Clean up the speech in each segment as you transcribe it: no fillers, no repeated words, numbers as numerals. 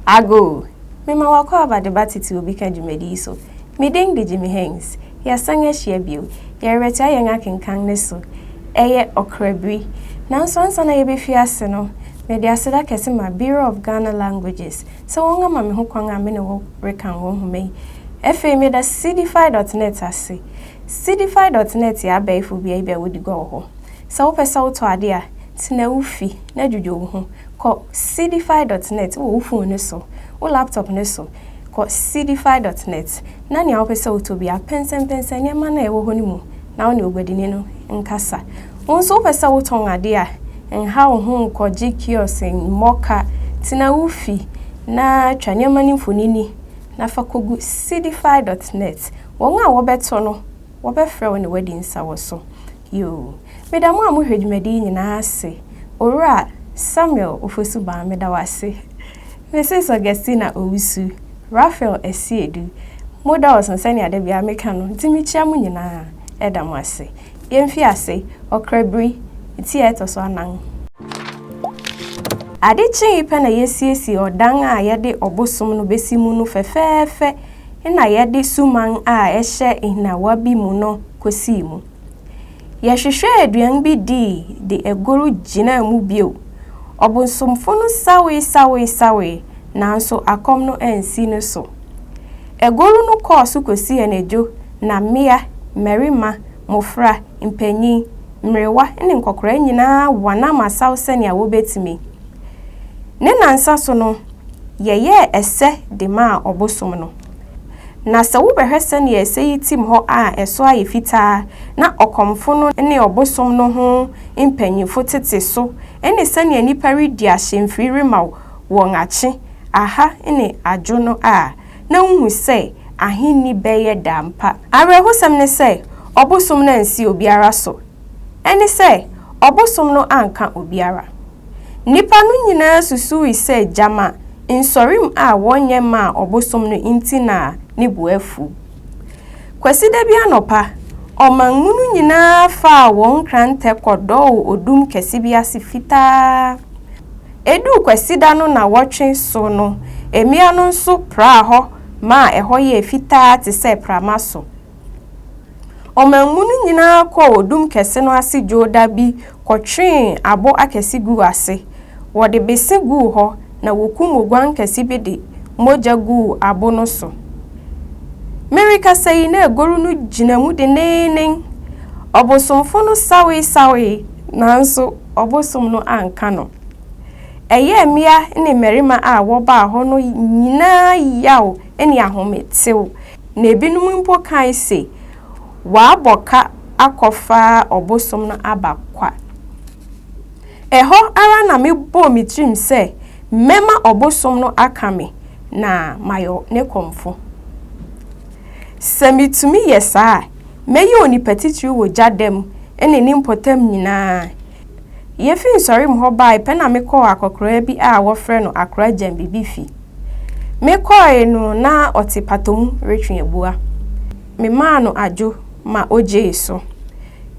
Ago! Mema w'akwaaba de ba tete obi ka dwumadi yi so. Me din de Jimmy Haynes. Yɛasan ahyia bio. Yɛrebɛtoa yɛn akenkan no so. Ɛyɛ ɔkrabiri. Nanso ansa na yɛbɛfi ase no, mede aseda kɛse ma Bureau of Ghana Languages sɛ wɔn ama me ho kwan a me ne wo rekan wɔn nhoma yi. Afei meda Seedify dot net ase. Seedify dot net yɛ abɛɛfo beae bi a wodi gua wɔ hɔ. Sɛ wopɛ sɛ wotɔ ade a, tena wo fi na dwudwo wo ho. Kɔ Seedify dot net wɔ wo fon no so, wo laptop no so. Kɔ Seedify dot net na nea wopɛ sɛ wotɔ biara, pɛnsɛmpɛnsɛn nneɛma no a ɛwɔ hɔ no mu na wo ne oguadini no nkasa. Wo nso wopɛ sɛ wotɔn ade a, nha wo ho nkɔgye kiosk mmɔ ka. Tena wo fi na twa nneɛma no mfonini na fa kogu Seedify dot net. Wɔn a wɔbɛtɔ no, wɔbɛfrɛ wo ne woadi nsa wɔ so. Yoo, meda mo a mohwɛ dwumadi yi nyinaa ase. Owura Samuel Ofosu Baa, meda wo ase. Mrs. Augustina Owusu, Raphael Asiedu, mo dɔɔso sɛnea da biara meka no, nti mekyia mo nyinaa, ɛda mo ase. Yɛmfi ase, ɔkrabiri, ti a ɛtɔ so anan. Ade kyee pɛ na yɛsiesie ɔdan a yɛde ɔbosom no besi mu no fɛfɛɛfɛ na yɛde suman a ɛhyɛ nhinawa bi mu no kosii mu. Yɛhwehwɛɛ aduan bi dii de agoru gyinaa mu bio. Ɔbosomfo no sawee sawee sawee, nanso akɔm no ansi no so. Agoru no kɔɔ so kosii anadwo na mmea, mmarima, mmofra, mpanyin, mmerewa ne nkɔkoraa nyinaa wanam asaw sɛnea wobetumi. Ne nnansa so no, yɛyɛɛ ɛsɛ de maa ɔbosom no. Na sɛ wobɛhwɛ sɛnea ɛsɛ yi tim hɔ a ɛso ayɛ fitaa na ɔkɔmfo no ne ɔbosom no ho mpanyimfo tete so ne sɛnea nnipa redi ahyɛmfiri rema wɔn akye, aha ne adwo no a, na wuhu sɛ ahenni bɛyɛ da ampa. Awerɛhosɛm ne sɛ, ɔbosom no ansi obiara so. Ɛne sɛ, ɔbosom no anka obiara. Nnipa no nyinaa susuwii sɛ gyama nsɔrem a wɔnyɛ maa ɔbosom no nti na ne bo afuw. Kwasida bi anɔpa, ɔman mu no nyinaa faa wɔn nkrantɛ kɔdɔw odum kɛse bi ase fitaa. Eduu Kwasida no nnawɔtwe so no, mmea no nso praa hɔ maa ɛhɔ yɛɛ fitaa te sɛ prama so. Ɔman mu no nyinaa kɔɔ odum kɛse no ase dwoda bi kɔtwee abo akɛse guu ase. Wɔde bese guu hɔ na wokum oguan kɛse bi de mogya guu abo no so. Merekasa yi na agoru no gyina mu denneennen. Ɔbosomfo no sawee sawee, nanso ɔbosom no anka no. Ɛyɛɛ mmea ne mmarima a wɔbaa hɔ no nyinaa yaw ne ahometew, na ebinom mpo kae se, Wɔabɔ ka akɔfa ɔbosom no aba kwa. Ɛhɔ ara na mebɔɔ me tirim sɛ mɛma ɔbosom no aka me na mayɛ ne kɔmfo. Sɛ mitumi yɛ saa a, mɛyɛ onipa titiriw wɔ gya da mu ne ne mpɔtam nyinaa. Yefi nsɔrem hɔ bae pɛ na mekɔɔ akɔkoraa bi a wɔfrɛ no Akora Gyambibi fi. Mekɔe no na ɔte pata mu retwe abua. Memaa no adwo ma ogyee so.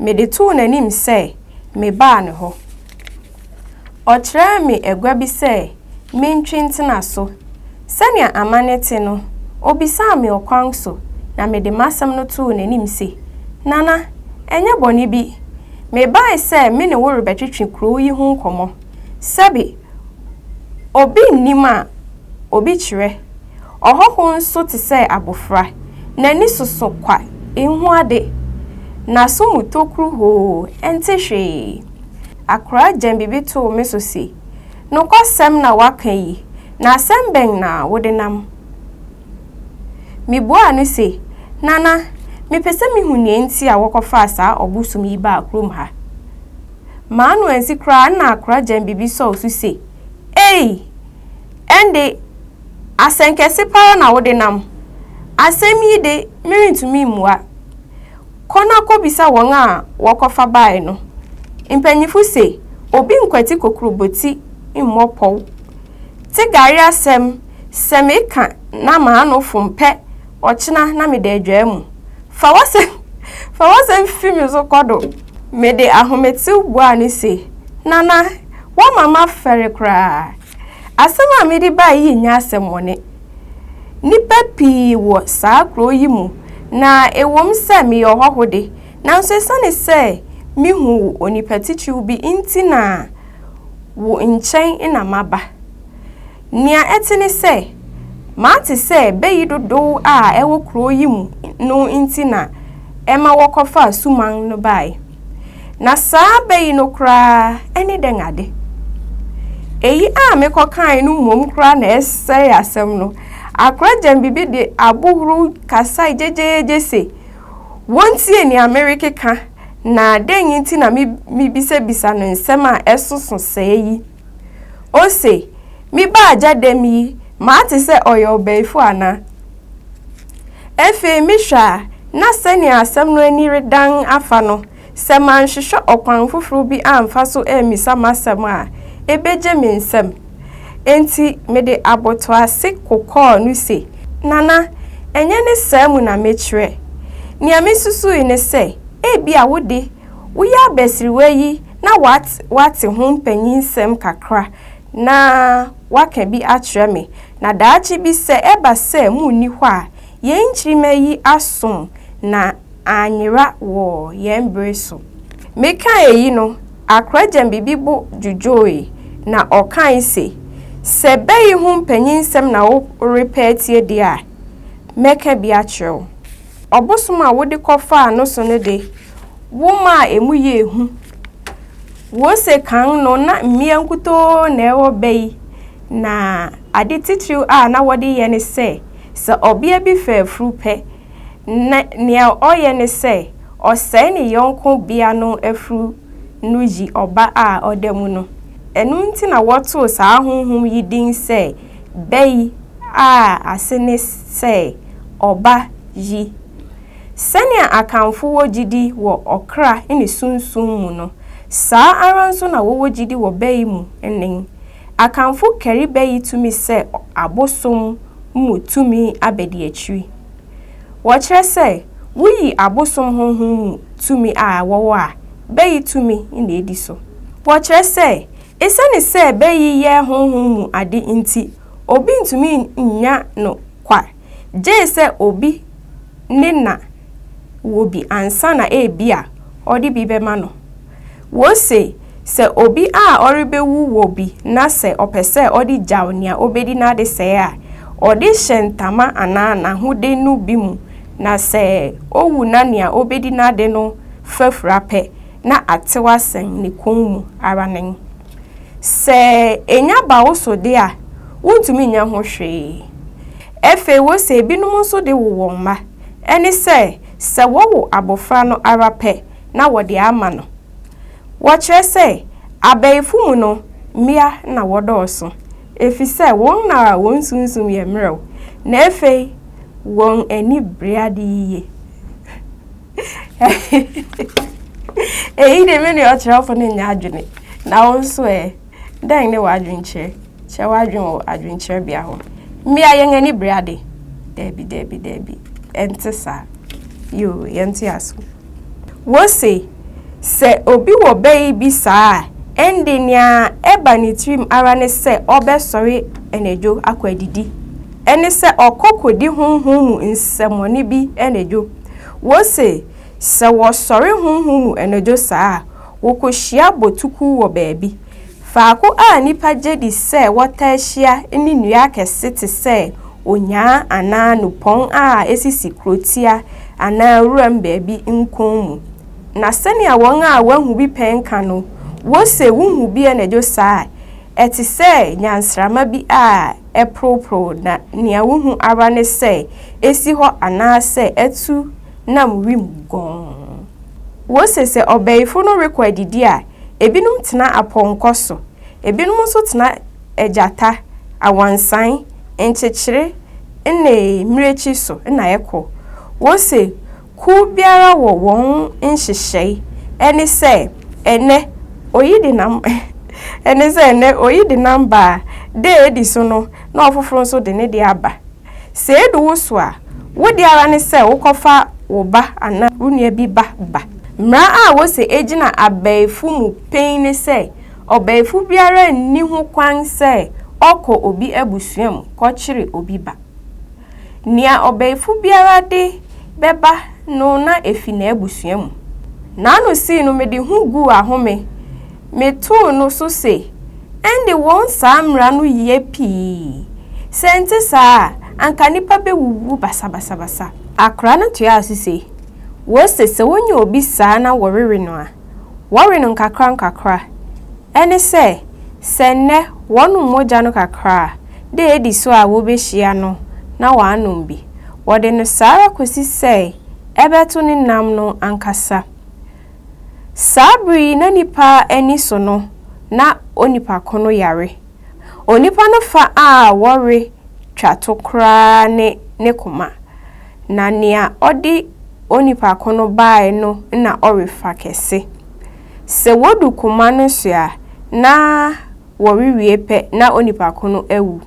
Mede too n'anim sɛ mebaa ne hɔ. Ɔkyerɛɛ me agua bi sɛ mentwe ntena so. Sɛnea amanne te no, obisaa me ɔkwan so na mede m'asɛm no too n'anim se, Nana, ɛnyɛ bɔne bi. Mebae sɛ me ne wo rebɛtwetwe kurow yi ho nkɔmmɔ. Sɛbe obi nnim a, obi kyerɛ. Ɔhɔho nso te sɛ abofra, n'ani soso kwa, nhu ade. N'aso mu tokuru hoo, ɛnte hwee. Akora gyan biribi too me so se, Nokwasɛm na woaka yi, na asɛm bɛn na wode nam? Mibuaa no se, Nana, mepɛ sɛ mihu nea enti a wɔkɔfaa saa ɔbosom yi baa kurom ha. M'ano ansi koraa na akora gyan biribi sɔw so se, Ei! Ɛnde, asɛnkɛse pa ara na wode nam. Asɛm yi de, merentumi mmua. Kɔ na kobisa wɔn a wɔkɔfa bae no. Mpanyimfo se, obi nkwati kokuroboti mmɔ pɔw. Te gari asɛm, sɛ meka na m'ano fom pɛ, ɔkyena na meda adwaa mu. Fa w'asɛm fa w'asɛm fi me so kɔ do. Mede ahometew buaa no se, Nana, woama mafɛre koraa. Asɛm a mede bae yi nyɛ asɛmmɔne. Nnipa pii wɔ saa kurow yi mu, na ɛwom sɛ meyɛ ɔhɔho de, nanso esiane sɛ mihu wo onipa titiriw bi nti na wo nkyɛn na maba. Nea ɛte ne sɛ, mate sɛ bayi dodow a ɛwɔ kurow yi mu no nti na ɛma wɔkɔfaa suman no bae. Na saa bayi no koraa ne dɛn ade? Eyi a mekɔkae no mmom koraa na ɛsɛee asɛm no. Akora Gyambibi de abohuru kasae gyegyeegye se, Wontie nea merekeka, na dɛn nti na mibisabisa no nsɛm a ɛsoso sɛɛ yi? Ose, Me ba agya dɛm yi, mate sɛ ɔyɛ ɔbayifo ana? Afei mehwɛ a, na sɛnea asɛm no ani redan afa no, sɛ manhwehwɛ ɔkwan foforo bi amfa so ammisa m'asɛm a, ebegye me nsam. Enti mede abotoase kokɔɔ no se, Nana, ɛnyɛ ne saa mu na mekyerɛ. Nea misusuwii ne sɛ, ebia wo de, woyɛ abasiriwa yi na woate ho mpanyinsɛm kakra na woaka bi akyerɛ me, na daakye bi sɛ ɛba sɛ munni hɔ a, yɛn nkyirimma yi asom na anyera wɔ yɛn bere so. Mekaa eyi no, Akora Gyambibi bo dwudwoe, na ɔkae se, Sɛ bɛ yi ho mpanyinsɛm na worepɛ atie deɛ a, mɛka bi akyerɛ wo. Ɔbosom a wode kɔfaa no so no de, womaa emu yɛɛ hu. Wose kan no na mmea nkutoo na ɛwɔ bɛ yi, na ade titiriw a na wɔde yɛ ne sɛ, sɛ ɔbea bi fa afuru pɛ, na nea ɔyɛ ne sɛ ɔsɛe ne yɔnko bea no afuru no yi ɔba a ɔda mu no. Ɛno nti na wɔtoo saa honhom yi din sɛ bɛ yi a ase ne sɛ ɔba yi. Sɛnea Akanfo wɔ gyidi wɔ ɔkra ne sunsum mu no, saa ara nso na wɔwɔ gyidi wɔ bɛyi mu nen. Akanfo kari bɛyi tumi sɛ abosom mu tumi abadiakyiri. Wɔkyerɛ sɛ, woyi abosom honhom mu tumi a wɔwɔ a, bɛyi tumi na edi so. Wɔkyerɛ sɛ, esiane sɛ bɛyi yɛ honhom mu ade nti, obi ntumi nnya no kwa gye sɛ obi ne na wɔ bi ansa na ebia ɔde bi bɛma no. Wose sɛ obi a ɔrebewu wɔ bi na sɛ ɔpɛ sɛ ɔde gyaw nea obedi n'ade sɛe a, ɔde hyɛ ntama anaa n'ahode no bi mu na sɛ owu na nea obedi n'ade no fa fura pɛ na atew asɛn ne kɔn mu ara nen. Sɛ enya ba wo so de a, wuntumi nyɛ ho hwee. Afei wose ebinom nso de wo wɔn mma. Ɛne sɛ, sɛ wɔwo abofra no ara pɛ na wɔde ama no. Wɔkyerɛ sɛ, abayifo mu no, mmea na wɔdɔɔso, efisɛ wɔn na wɔn sunsum yɛ mmerɛw, na afei wɔn ani bere ade yiye. Eyi de, me ne ɔkyerɛwfo no nyɛ adwene. Na wo nso ɛ? Dɛn ne w'adwenkyerɛ? Kyerɛ w'adwene wɔ adwenkyerɛbea hɔ. Mmea, yɛn ani bere ade? Dabi, dabi, dabi. Ɛnte saa. Yoo, yɛntoa so. Wose, sɛ obi wɔ bɛ yi bi saa a, ɛnde nea ɛba ne tirim ara ne sɛ ɔbɛsɔre anadwo akɔ adidi. Ɛne sɛ ɔkɔ kodi honhom mu nsɛmmɔne bi anadwo. Wose, sɛ wɔsɔre honhom mu anadwo saa a, wokohyia bɔ tukuw wɔ baabi. Faako a nnipa gye di sɛ wɔtaa hyia ne nnua akɛse te sɛ onyaa anaa nnupɔn a esisi kurotia anaa wuram baabi nkɔn mu. Na sɛnea wɔn a wɔahu bi pɛn ka no, wose wuhu bi anadwo saa a, ɛte sɛ nyansramma bi a ɛporoporow na nea wuhu ara ne sɛ esi hɔ anaasɛ atu nam wim gɔnn. Wose sɛ ɔbayifo no rekɔ adidi a, ebinom tena apɔnkɔ so, ebinom nso tena agyata, awansan, nkyekyere ne mmirekyi so na ɛkɔ. Wose kuw biara wɔ wɔn nhyehyɛe, ɛne sɛ ɛnnɛ oyi de nam ɛne sɛ ɛnnɛ oyi de nam ba a, da a edi so no na ɔfoforo nso de ne de aba. Sɛ edu wo so a, wo de ara ne sɛ wokɔfa wo ba anaa wo nua bi ba ba. Mmara a wose egyina abaifo mu pen ne sɛ ɔbaifo biara nni ho kwan sɛ ɔkɔ obi abusua mu kɔkyere obi ba. Nea ɔbayifo biara de bɛba no na efi n'abusua mu. N'ano sii no mede hu guu ahome. Metoo no so se, Ɛnde wɔn saa mmara no ye pii. Sɛ ɛnte saa a, anka nnipa bewuwu basabasabasa. Akora no toaa so se, Wose sɛ wonya obi saa na wɔwewe no a, wɔwe no nkakrankakra. Ɛne sɛ, sɛ nnɛ wɔnom mogya no kakra a, da a edi so a wobehyia no na wɔanom bi. Wɔde no saa ara kosi sɛ ɛbɛto ne nam no ankasa. Saa bere yi na nnipa ani so no na onipa ko no yare. Onipa no fa a wɔwe twa to koraa ne ne koma, na nea ɔde onipa ko no bae no na ɔrefa kɛse. Sɛ wodu koma no so a, na wɔrewie pɛ na onipa ko no awu.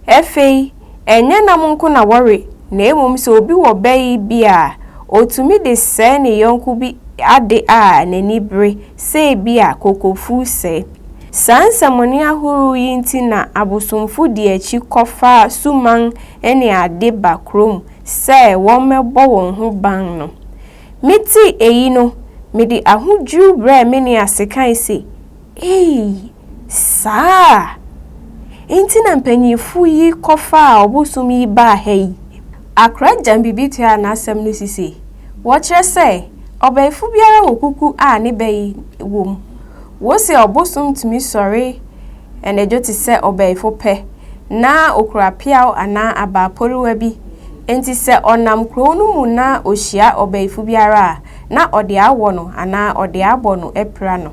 Afei, ɛnyɛ nam nko na wɔwe, na mmom sɛ obi wɔ bɛ bi a, otumi de sɛe ne yɔnko bi ade a n'ani bere, sɛ ebia kokofuw sɛe. Saa nsɛmmɔne ahorow yi nti na abosomfo di akyi kɔfa suman ne ade ba kurom sɛ wɔmmɛbɔ wɔn ho ban no. Metee eyi no, mede ahodwiriw brɛɛ me nne ase kae se, Eii! Saa? Enti na mpanyimfo yi kɔfaa ɔbosom yi baa ha yi? Akora Gyambibi toaa n'asɛm no si se, Wɔkyerɛ sɛ, ɔbayifo biara wɔ kuku a ne bɛ yi wom. Wose ɔbosom tumi sɔre anadwo te sɛ ɔbayifo pɛ, na okura peaw anaa abaa poriwa bi. Enti sɛ ɔnam kurow no mu na ohyia ɔbayifo biara a, na ɔde awɔ no anaa ɔde abɔ no apira no.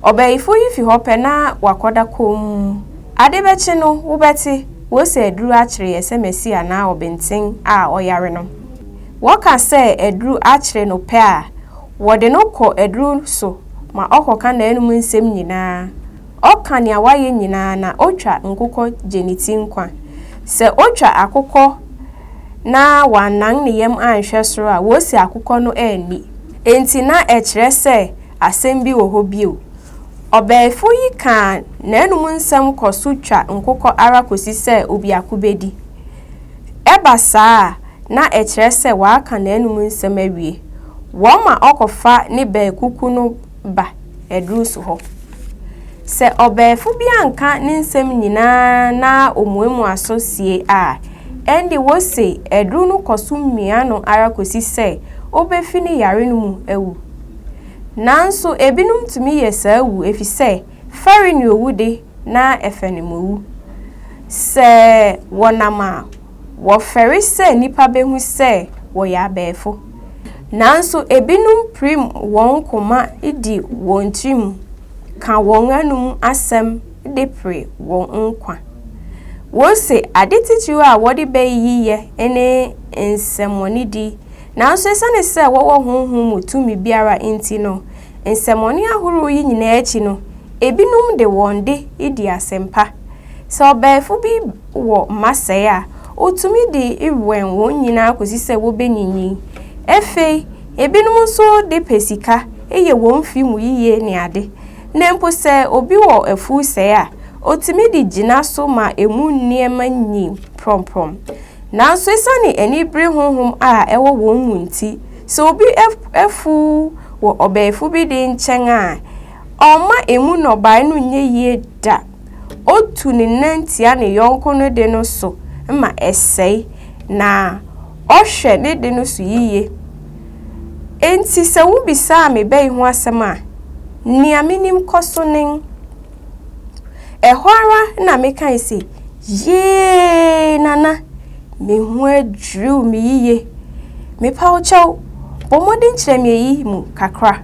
Ɔbayifo yi fi hɔ pɛ na wakɔda komm. Ade bɛkye no, wobɛte, wose aduru akyere yɛ sɛ masi anaa ɔbenten a ɔyare no. Wɔka sɛ aduru akyere no pɛ a, wɔde no kɔ aduru so ma ɔkɔka n'anom nsɛm nyinaa. Ɔka nea wayɛ nyinaa na otwa nkokɔ gye ne ti nkwa. Sɛ otwa akokɔ na wannan ne yam anhwɛ soro a, wose akokɔ no anni. Enti na ɛkyerɛ sɛ asɛm bi wɔ hɔ bio. Ɔbaafo yi ka n'anom nsɛm kɔ so twa nkokɔ ara kosi sɛ obiako bedi. Ɛba saa a, na ɛkyerɛ sɛ waka n'anom nsɛm awie. Wɔma ɔkɔfa ne bɛɛkuku no ba aduru so hɔ. Sɛ ɔbaafo bi anka ne nsɛm nyinaa na omuamua so sie a, ɛnde wose aduru no kɔ so mia no ara kosi sɛ obefi ne yare no mu awu. Nanso ebinom tumi yɛ saa wu efisɛ fɛre ne owu de, na ɛfɛ ne owu. Sɛ wɔnam a, wɔfɛre sɛ nnipa behu sɛ wɔyɛ abaafo. Nanso ebinom pirim wɔn koma di wɔn tirim ka wɔn anom asɛm de pere wɔn nkwa. Wose ade titiriw a wɔde bɛ yi yɛ ne nsɛmmɔnedi. Nanso esiane sɛ wɔwɔ honhom mu tumi biara nti no, nsɛmmɔne ahorow yi nyinaa akyi no, ebinom de wɔn de di asɛmpa. Sɛ ɔbaafo bi wɔ mma sɛɛ a, otumi de wɛn wɔn nyinaa kosi sɛ wobenyinyin. Afei, ebinom nso de pɛ sika yɛ wɔn mfe mu yiye ne ade. Na mpo sɛ obi wɔ afuw sɛɛ a, otumi de gyina so ma emu nneɛma nyin prɔmprɔm. Nanso esiane anibere honhom a ɛwɔ wɔn mu nti, sɛ obi afuw wɔ ɔbaafo bi de nkyɛn a, ɔmma emu nnɔbae no nyɛ yie da. Otu ne nan tia ne yɔnko no de no so ma ɛsɛe, na ɔhwɛ ne de no so yiye. Enti sɛ wobisaa me bɛ yi ho asɛm a, nea minim kɔ so nen. Ɛhɔ ara na mekae se, Yee, Nana! Me ho adwiriw me yiye. Mepa wo kyɛw, bɔ mmɔden kyerɛ me eyi mu kakra.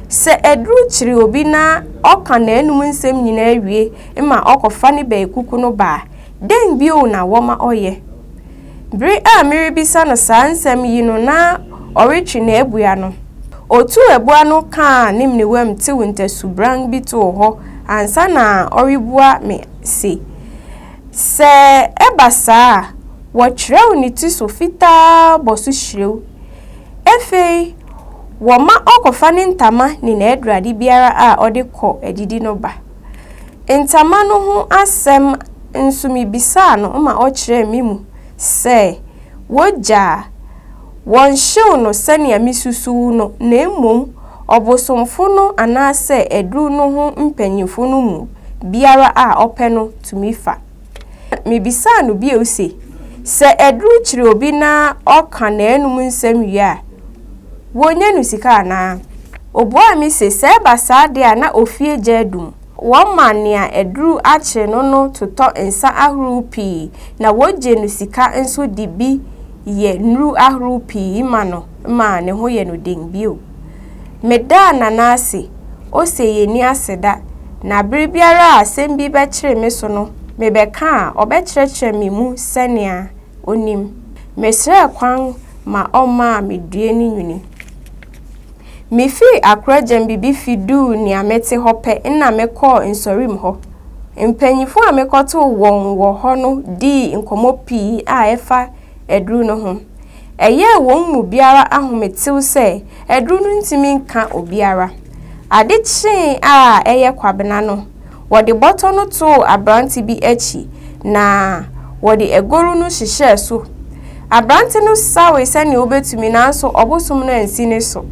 Sɛ aduru kyere obi na ɔka n'anom nsɛm nyinaa wie ma ɔkɔfa ne bɛɛkuku no ba a, dɛn bio na wɔma ɔyɛ? Bere a merebisa no saa nsɛm yi no na ɔretwe n'abua no. Otuu abua no kaa ne menewam tew ntasubran bi too hɔ ansa na ɔrebua me se, Sɛ ɛba saa a, wɔkyerɛw ne ti so fitaa bɔ so hyirew. Afei wɔma ɔkɔfa ne ntama ne n'adurade biara a ɔde kɔ adidi no ba. Ntama no ho asɛm nso mibisaa no ma ɔkyerɛɛ me mu sɛ wogya a, wɔnhyew no sɛnea misusuw no na mmom ɔbosomfo no anaasɛ aduru no ho mpanyimfo no mu biara a ɔpɛ no tumi fa. Mibisaa no bio se, Sɛ aduru kyere obi na ɔka n'anom nsɛm wie a, wonye no sika anaa? Obuaa me se, Sɛ ɛba saa de a na ofie gya adum. Wɔma nea aduru akyere no no totɔ nsa ahorow pii na wogye no sika nso de bi yɛ nnuru ahorow pii ma no ma ne ho yɛ no den bio. Medaa Nana ase, ose yenni aseda na bere biara a asɛm bi bɛkyere me so no mebɛka a ɔbɛkyerɛkyerɛ me mu sɛnea onim. Mesrɛɛ kwan ma ɔmaa me due ne nwini. Mifii Accra Gyambibi duu nea mete hɔ pɛ na mekɔɔ nsɔrim hɔ. Mpanyimfo a mekɔtoo wɔn wɔ hɔ no dii nkɔmmɔ pii a ɛfa aduru no ho. Ɛyɛɛ wɔn mu biara ahometew sɛ aduru no ntumi nka obiara. Ade kyee a ɛyɛ Kwabena no, wɔde bɔtɔ no too aberante bi akyi na wɔde agoru no hyehyɛɛ so. Aberante no sawee sɛnea obetumi nanso ɔbosom no ansi ne so.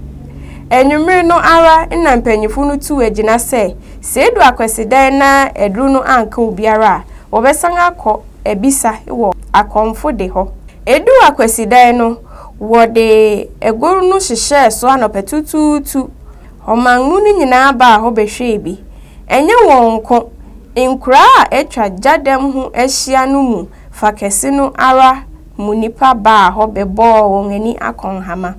Anwummere no ara na mpanyimfo no tuu agyina sɛ, sɛ edu Akwasidan na aduru no anka obiara a, wɔbɛsan akɔ abisa wɔ akɔmfo de hɔ. Eduu Akwasidan no, wɔde agoru no hyehyɛɛ so anɔpatutuutu. Ɔman mu no nyinaa baa hɔ bɛhwɛɛ bi. Ɛnyɛ wɔn nko, nkuraa a atwa gyadam ho ahyia no mu fa kɛse no ara mu nnipa baa hɔ bɛbɔɔ wɔn ani akɔnhama.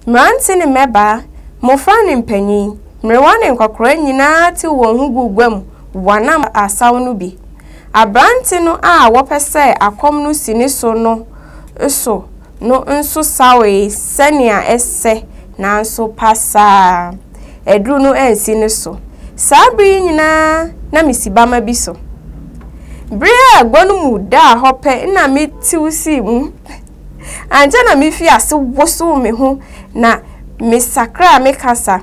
Mmerante ne mmabaa, mmofra ne mpanyin, mmerewa ne nkwakoraa nyinaa tew wɔn ho guu gua mu wɔnam asaw no bi. Aberante no a wɔpɛ sɛ akɔm no si ne so no so no nso sawee sɛnea ɛsɛ nanso pasaa. Aduru no ansi ne so. Saa bere yi nyinaa na misi bama bi so. Bere a gua no mu daa hɔ pɛ na metew sii mu. Ankyɛ na mifii ase wosow me ho na mesakraa me kasa.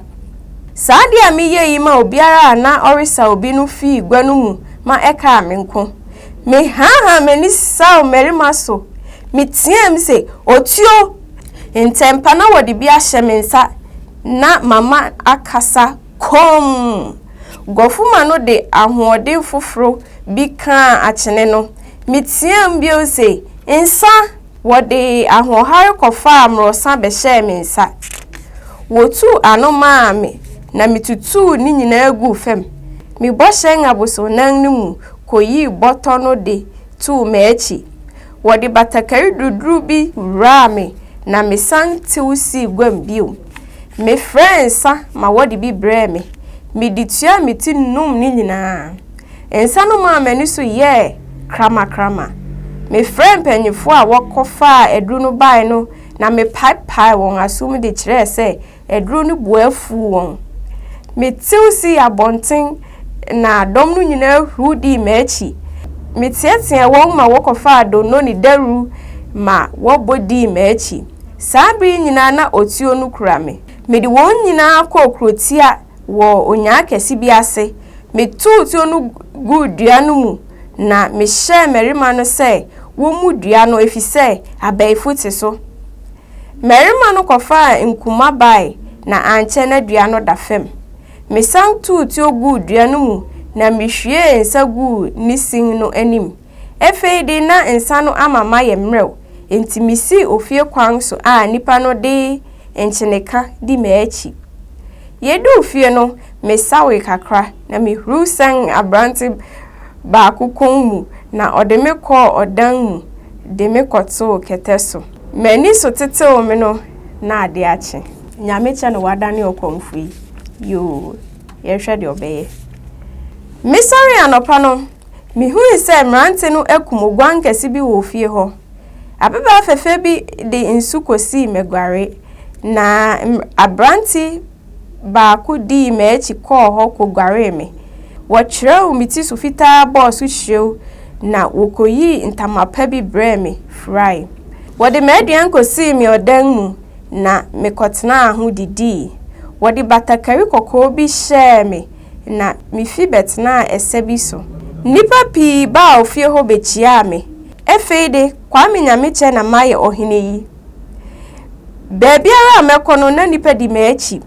Saa ade a meyɛe yi maa obiara a na ɔresaw bi no fii gua no mu ma ɛkaa me nko. Mehaahaa m'ani saw mmarima so. Meteɛɛm se, Otuo! Ntɛmpa na wɔde bi ahyɛ me nsa na mama akasa komm. Guafuma no de ahoɔden foforo bi kaa akyene no. Meteɛɛm bio se, Nsa! Wɔde ahoɔhare kɔfaa mmorɔsa bɛhyɛɛ me nsa. Wotuu ano maa me na mitutuu ne nyinaa guu fam. Mebɔ hyɛn abosonnan no mu koyii bɔtɔ no de too m'akyi. Wɔde batakari duruduru bi wuraa me na mesan tew sii guam bio. Mefrɛɛ nsa ma wɔde bi brɛɛ me. Mede tuaa me ti nom ne nyinaa. Nsa no maa m'ani so yɛɛ kramakrama. Mefrɛɛ mpanyimfo a wɔkɔfaa aduru no bae no na mepaepaee wɔn asom de kyerɛɛ sɛ aduru no bo afuw wɔn. Metew sii abɔnten na dɔm no nyinaa huruw dii m'akyi. Meteɛteɛɛ wɔn ma wɔkɔfaa donno ne dawuru ma wɔbɔ dii m'akyi. Saa bere yi nyinaa na otuo no kura me. Mede wɔn nyinaa kɔɔ kurotia wɔ onyaa kɛse bi ase. Metow tuo no guu dua no mu na mehyɛɛ mmarima no sɛ wommu dua no efisɛ abayifo te so. Mmarima no kɔfaa nkuma bae na ankyɛ na dua no da fam. Mesan too tuo guu dua no mu na mihwiee nsa guu ne sin no anim. Afei de na nsa no ama mayɛ mmerɛw, enti misii ofie kwan so a nnipa no de nkyeneka di m'akyi. Yeduu fie no, mesawee kakra na mihuruw sɛn aberante baako kɔn mu na ɔde me kɔɔ ɔdan mu de me kɔtoo kɛtɛ so. M'ani so tetew me no na ade akye. Nyame kyɛ no wadane ɔkɔmfo yi. Yoo, yɛnhwɛ deɛ ɔbɛyɛ. Mesɔree anɔpa no, mihui sɛ mmerante no akum oguan kɛse bi wɔ ofie hɔ. Ababaa fɛfɛ bi de nsu kosii m'aguare, na aberante baako dii m'akyi kɔɔ hɔ koguaree me. Wɔkyerɛw me ti so fitaa bɔɔ so hyirew na wokoyii ntama pa bi brɛɛ me furae. Wɔde m'aduan kosii me ɔdan mu na mekɔtenaa ho didii. Wɔde batakari kɔkɔɔ bi hyɛɛ me. na mifi bɛtenaa ɛsɛ bi so. Nnipa pii baa ofie hɔ bekyiaa me. Afei de, Kwame Nyamekyɛ na mayɛ ɔhene yi. Baabiara a mɛkɔ no, na nnipa di m'akyi.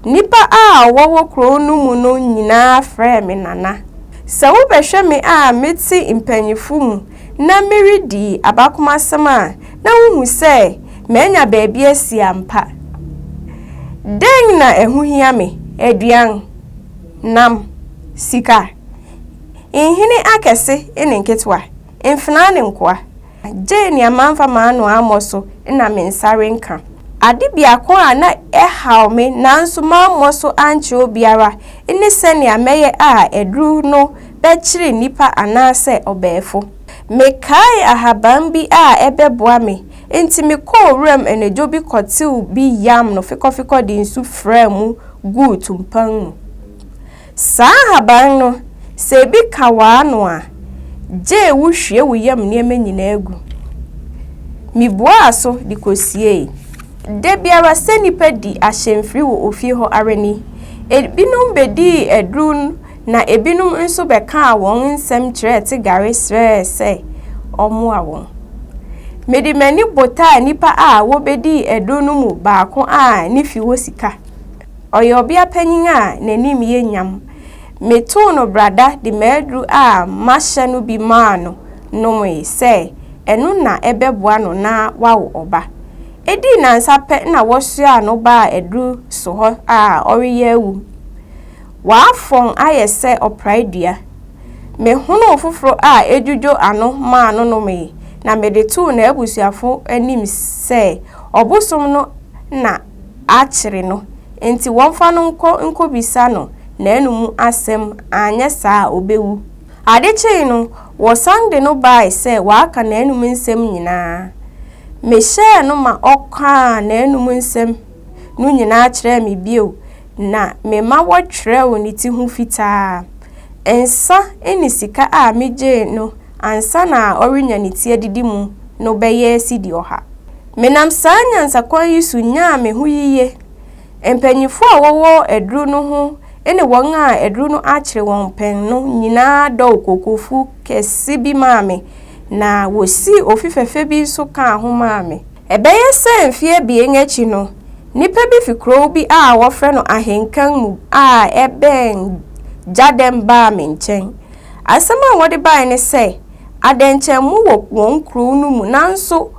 Nnipa a wɔwɔ kurow no mu no nyinaa frɛɛ me Nana. Sɛ wobɛhwɛ me a mete mpanyimfo mu na meredi abakomasɛm a, na wuhu sɛ manya baabi asi ampa. Dɛn na ɛho hia me? Aduan? Nam? Sika? Nhene akɛse ne nketewa? Mfenaa ne nkoa? Gye nea mamfa m'ano ammɔ so na me nsa renka. Ade biako a na ɛhaw me nanso mammɔ so ankyerɛ obiara ne sɛnea mɛyɛ a aduru no bɛkyere nnipa anaasɛ ɔbɛɛfo. Mekaee ahaban bi a ɛbɛboa me, enti mekɔɔ wuram anadwo bi kɔtew bi yam no fekɔfekɔ de nsu fraa mu guu tumpan mu. Saa nhaban no, sɛ ebi ka w'ano a, gye wuhwie wo yam nneɛma nyinaa gu. Mibuaa so de kosiei. Da biara sɛ nnipa di ahyɛmfiri wɔ ofie hɔ ara ni. Ebinom bedii aduru na ebinom nso bɛkaa wɔn nsɛm kyerɛɛ Tigare srɛɛ sɛ ɔmmoa wɔn. Mede m'ani botaa nnipa a wobedii aduru no mu baako a ne fi wɔ sika. Ɔyɛ ɔbea panyin a n'anim yɛ nyam. Metoo no brada de m'aduru a mahyɛ no bi maa no nomee sɛ ɛno na ɛbɛboa no na wawo ɔba. Edii nnansa pɛ na wɔsoaa no baa aduru so hɔ a ɔreyɛ awu. Wafɔn ayɛ sɛ ɔprae dua. Mehonoo foforo a edwudwo ano maa no nomee, na mede too n'abusuafo anim sɛ ɔbosom no na akyere no, enti wɔmfa no nkɔ nkobisa no n'anom asɛm anyɛ saa a obewu. Ade kyee no, wɔsan de no bae sɛ waka n'anom nsɛm nyinaa. Mehyɛɛ no ma ɔkaa n'anom nsɛm no nyinaa kyerɛɛ me bio, na mema wɔtwerɛw ne ti ho fitaa. Nsa ne sika a migyee no ansa na ɔrenya ne ti adidi mu no bɛyɛ sidi ɔha. Menam saa nyansakwan yi so nyaa me ho yiye. Mpanyimfo a wɔwɔ aduru no ho ne wɔn a aduru no akyere wɔn pɛn no nyinaa dɔw kokofu kɛse bi maa me, na wosii ofi fɛfɛ bi nso kaa ho maa me. Ɛbɛyɛ sɛ mfe abien akyi no, nnipa bi fi kurow bi a wɔfrɛ no Ahenkan mu a ɛbɛn Gyadɛm baa me nkyɛn. Asɛm a wɔde bae ne sɛ, adɛnkyɛmmo wɔ wɔn kurow no mu nanso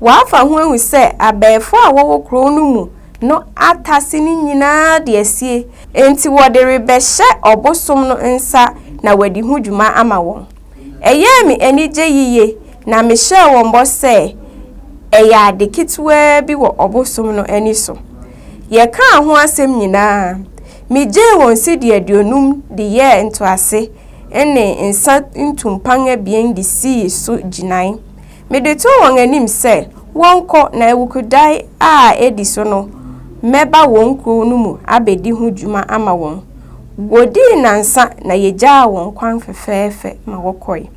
wɔafa ho ahu sɛ abɛɛfo a wɔwɔ kurow no mu no atase ne nyinaa de asie, enti wɔde rebɛhyɛ ɔbosom no nsa na wadi ho dwuma ama wɔn. Ɛyɛɛ me anigye yiye na mehyɛɛ wɔn bɔ sɛ ɛyɛ ade ketewaa bi wɔ ɔbosom no ani so. Yɛkaa ho asɛm nyinaa. Migyee wɔn sidi 50 de yɛɛ ntoase ne nsa ntumpan abien de sii so gyinae. Mede too wɔn anim sɛ wɔnkɔ na Awukudae a edi so no, mɛba wɔn kurow no mu abedi ho dwuma ama wɔn. Wodii nnansa na yegyaa wɔn kwan fɛfɛɛfɛ ma wɔkɔe.